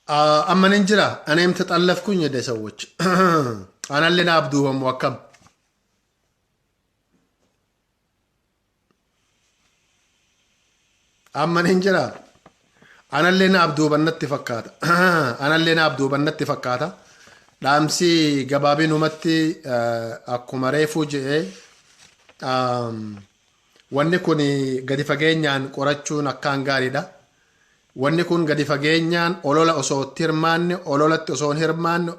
Amma nin jira እኔም ተጠለፍኩኝ እንደ ሰዎች anallee naaf duubamu akkam. Amma nin jira anallee naaf duuban natti fakkaata, anallee naaf duuban natti fakkaata. Dhaamsi gabaabinumatti akkuma reefuu je'ee, wanni kun gadi fageenyaan qorachuun akkaan gaariidha. Wanni kun gadi fageenyaan olola osoo itti hirmaanne, ololatti osoo hin hirmaanne,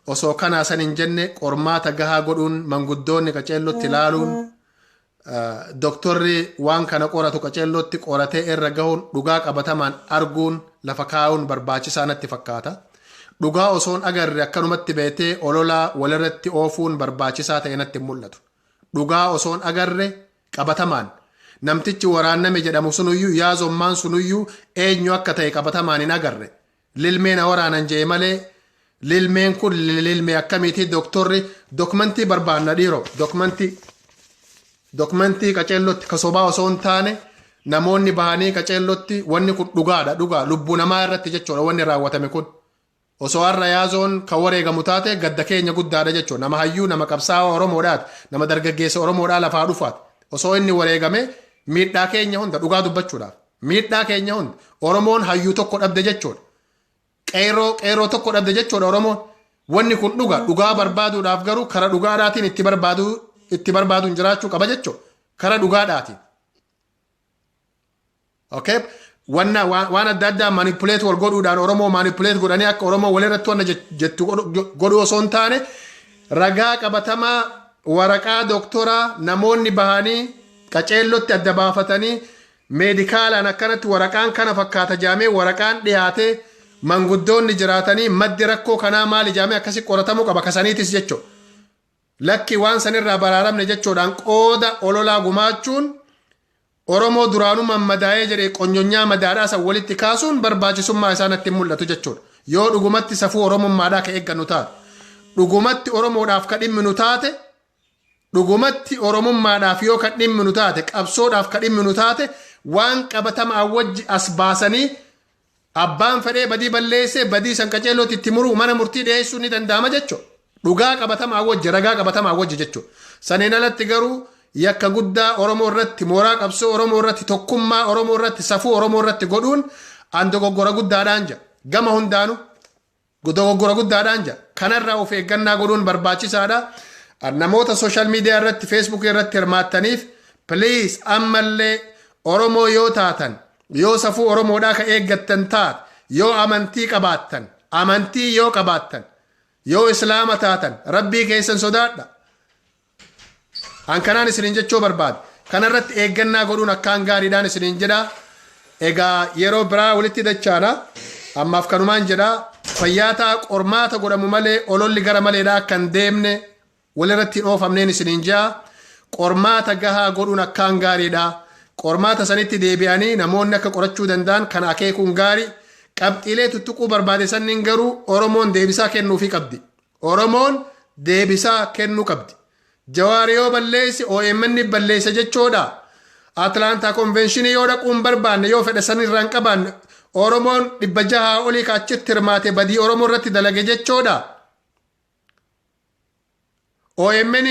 osoo kanaa san hin jenne, qormaata gahaa godhuun, manguddoonni qaceellotti ilaaluun, doktorri waan kana qoratu qaceellotti qoratee irra gahuun, dhugaa qabatamaan arguun, lafa kaa'uun barbaachisaa natti fakkaata. Dhugaa osoon agarre akkanumatti beetee ololaa walirratti oofuun barbaachisaa ta'e natti hin mul'atu. Dhugaa osoon agarre qabatamaan namtichi waraanname jedhamu sunuyyuu, yaazommaan sunuyyuu eenyu akka ta'e qabatamaan hin agarre. Lilmeen waraanan jee malee lilmeen kun lilmee akkamiiti? Doktorri dokumentii barbaanna dhiiroo, dokumentii qaceellotti ka sobaa osoo hin taane, namoonni bahanii qaceellotti wanni kun dhugaadha, dhugaa lubbuu namaa irratti jechuudha wanni raawwatame kun. Osoo har'a yaazoon kan wareegamu taate gadda keenya guddaadha jechuudha. Nama hayyuu, nama qabsaa'aa Oromoodhaati, nama dargaggeessa Oromoodhaa lafaa dhufaati. Osoo inni wareegame miidhaa keenya hunda, dhugaa dubbachuudhaaf miidhaa keenya hunda, Oromoon hayyuu tokko dhabde jechuudha. Qeerroo tokko dhabde jechuudha Oromoon. Wanni kun dhuga dhugaa barbaaduudhaaf garuu kara dhugaadhaatiin itti barbaaduun jiraachuu qaba jechuudha. Kara dhugaadhaatiin. Okay? Wanna waan adda addaa manipulate wal godhuudhaan, Oromoo manipulate godhanii akka Oromoo walirratti wanna jettu godhuu osoo hin taane, ragaa qabatamaa, waraqaa doktoraa, namoonni bahanii qaceellotti adda baafatanii, meedikaalaan akkanatti waraqaan kana fakkaata jaamee, waraqaan dhiyaatee, manguddoonni jiraatanii, maddi rakkoo kanaa maali jaamee akkasi qoratamuu qaba kasaniitis jechuudha. Lakki, waan sanirraa baraaramne jechuudhaan qooda ololaa gumaachuun, Oromoo duraanuu mammadaa'ee jedhee qonyonyaa madaadhaa san walitti kaasuun barbaachisummaa isaa natti hin mul'atu jechuudha. Yoo dhugumatti safuu Oromummaadhaa ka eeggannu taate, dhugumatti Oromoodhaaf ka dhimminu taate, dhugumatti Oromummaadhaaf yoo ka dhimminu taate, qabsoodhaaf ka dhimminu taate, waan qabatamaa wajji as baasanii, abbaan fedhee badii balleessee badii san qaceelootti itti muruu, mana murtii dhiyeessuu ni danda'ama jechuudha. Dhugaa qabatamaa wajji, ragaa qabatamaa wajji jechuudha. Saniin alatti garuu yakka guddaa Oromoo irratti, mooraa qabsoo Oromoo irratti, tokkummaa Oromoo irratti, safuu Oromoo irratti godhuun an dogoggora guddaadhaan jira. Gama hundaanuu dogoggora guddaadhaan jira. Kanarraa of eeggannaa godhuun barbaachisaadha. Namoota social media irratti, Feesbuukii irratti hirmaattaniif, please, ammallee Oromoo yoo taatan, yoo safuu Oromoodhaa ka eeggattan taate, yoo amantii qabaattan, amantii yoo qabaattan, yoo Islaama taatan, Rabbii keessan sodaadha. An kanaan isiniin jechuu barbaade. Kanarratti eeggannaa godhuun akkaan gaariidhaan isiniin jedha. Egaa yeroo biraa walitti dachaana. Ammaaf kanumaan jedha. Fayyaa ta'a. Qormaata godhamu malee ololli gara maleedha akka hin deemne, walirratti hin oofamneen isiniin jedha. Qormaata gahaa godhuun akkaan gaariidha. Qormaata sanitti deebi'anii namoonni akka qorachuu danda'an kana akeekuun gaarii. Qabxiilee tuttuquu barbaade sanniin garuu Oromoon deebisaa kennuufii qabdi. Oromoon deebisaa kennuu qabdi. Jawaar yoo balleesse OMN balleessa jechoodha. Atlaantaa Convention yoo dhaquu hin barbaanne, yoo fedha san irraa hin qabaanne, Oromoon 600 olii ka achitti hirmaate badii Oromoo irratti dalage jechoodha. OMN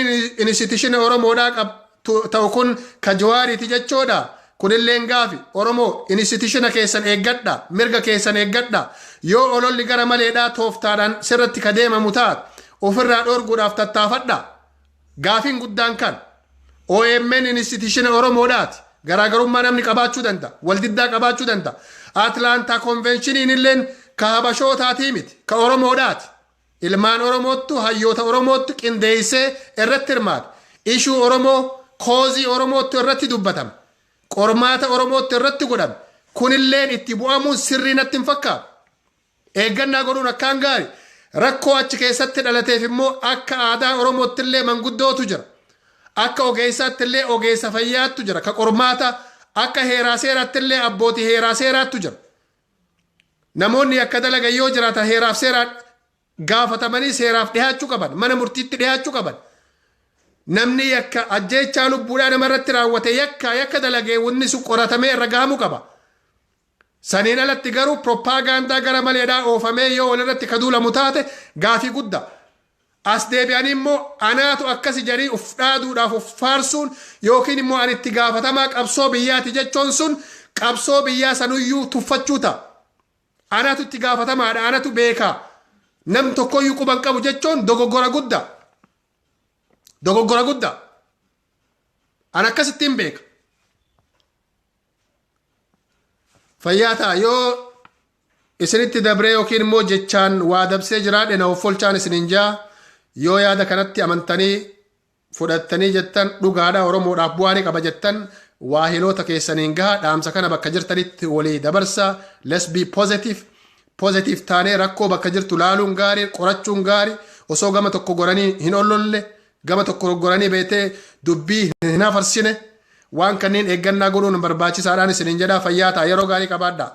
institution Oromoodhaa ta'u kun ka Jawaariiti jechoodha. Kunilleen gaafi. Oromoo, institution keessan eeggadha. Mirga keessan eeggadha. Yoo ololli gara maleedhaa tooftaadhaan sirratti ka deemamu taate, ofirraa dhoorguudhaaf tattaafadha. Gaafiin guddaan kan. OMN institution Oromoodhaati. Garaagarummaa namni qabaachuu danda'a. Waldiddaa qabaachuu danda'a. Atlaantaa Conventioniin illeen ka Habashootaatii miti. Ka Oromoodhaati. Ilmaan Oromoottu, hayyoota Oromoottu qindeessee irratti hirmaata. Issue Oromoo, cause Oromoottu irratti dubbatama. Qormaata Oromoottu irratti godhame. Kunilleen itti bu'amuun sirrii natti hin fakkaatu. Eeggannaa godhuun akkaan gaarii. Rakkoo achi keessatti dhalateef immoo akka aadaa Oromootti illee manguddootu jira. Akka ogeessaatti illee ogeessa fayyaattu jira. Ka qormaata akka heeraa seeraatti illee abbootii heeraa seeraattu jira. Namoonni akka dalagan yoo jiraatan heeraaf seeraan gaafatamanii seeraaf dhiyaachuu qaban. Mana murtiitti dhiyaachuu qaban. Namni yakka ajjeechaa lubbuudhaa namarratti raawwate, yakka dalagee, wanni sun qoratamee irra gahamuu qaba. Saniin alatti garuu propaagandaa gara maleedhaa oofamee yoo walirratti ka duulamu taate gaafii guddaa. As deebi'anii immoo anaatu akkas jedhanii uf dhaaduudhaaf uf faarsuun yookiin immoo ani itti gaafatamaa qabsoo biyyaati jechuun sun qabsoo biyyaa sanuyyuu tuffachuu ta'a. Anatu itti gaafatamaadha, anatu beekaa. Nam tokkoyyuu quban qabu jechuun dogoggora guddaa. Dogoggora guddaa. An akkasittiin beeka. Fayyaa ta'a. Yoo isinitti dabree yookiin immoo jechaan waa dabsee jiraadhe na offolchaan isinin jaa. Yoo yaada kanatti amantanii fudhattanii jettan, dhugaadha, Oromoodhaaf bu'aa ni qaba jettan, waahiloota keessaniin gaha. Dhaamsa kana bakka jirtanitti walii dabarsa. Let's be positive. Positive taanee rakkoo bakka jirtu laaluun gaarii, qorachuun gaarii. Osoo gama tokko goranii hin ollolle, gama tokko goranii beetee dubbii hin hafarsine, waan kanneen eeggannaa godhuun barbaachisaadhaan isinin jedhaa. Fayyaa ta'a, yeroo gaarii qabaadhaa.